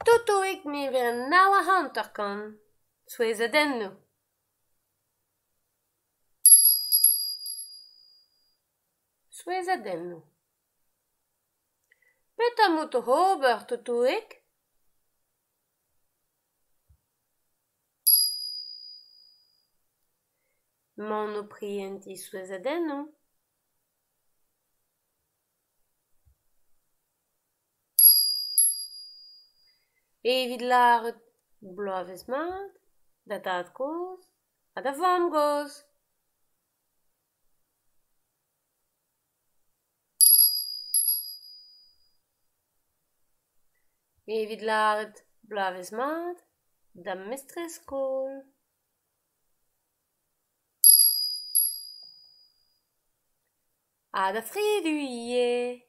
Totoig niverenn 59, Souezhadennoù. Souezhadennoù. Petra emaout oc'h ober, Totoig ? Emaon o prientiñ souezhadennoù. Evit lâret bloavezh mat da dad-kozh ha da vamm-gozh. Evit lâret bloavezh mat da'm mestrez-skol. Ha da Fridu ivez.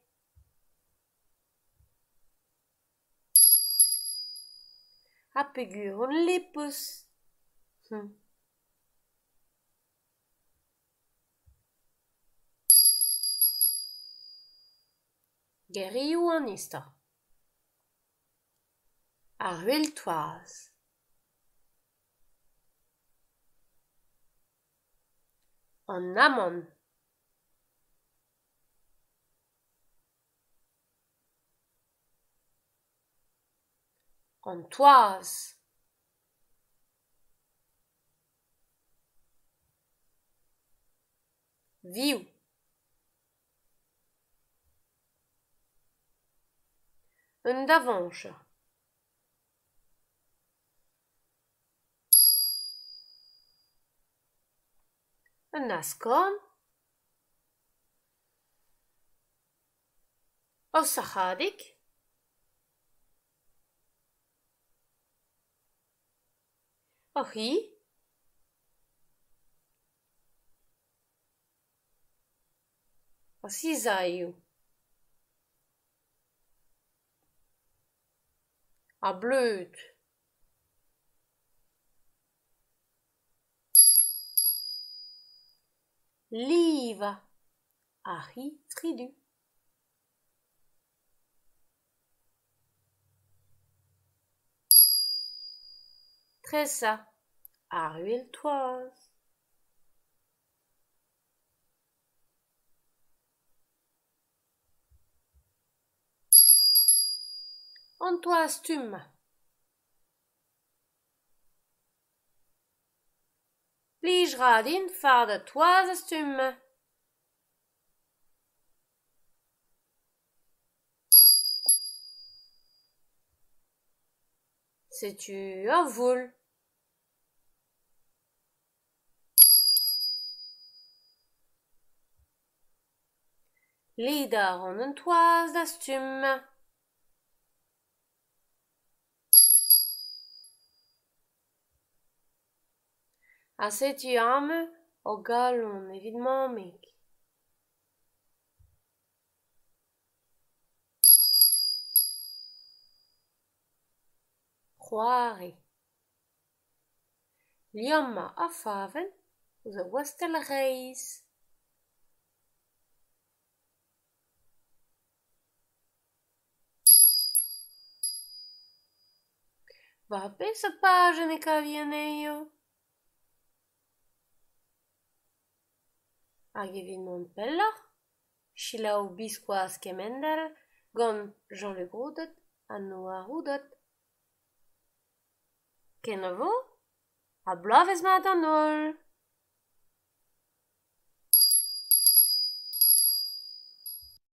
Ha peogwir on lipous. Gerioù an istor. Ar c'hwil-toaz. An amann. An toaz. Vioù. Un davañjer. Un askorn. Ur sac'hadig. Ur c'hi. Ar sizailhoù. Ar bleud. Livañ. Ar c'hi Fridu. Tresañ. Ar c'hwil-toaz. An toaz stummañ. Plij 'ra din fardañ toaz a-stummañ. Setu ur voul. Ledañ a ran an toaz da stummañ. Ha setu amañ ur galon evit Mammig. C'hoari. Liammañ ar favenn ouzh ur wastell reizh. War beseurt pajenn e kavi anezho ? Hag evit mont pelloc'h, selaou Biskoazh Kemend-all gant Jean-Luc Roudaut ha Noah Roudaut. Kenavo ha bloavezh mat d'an holl !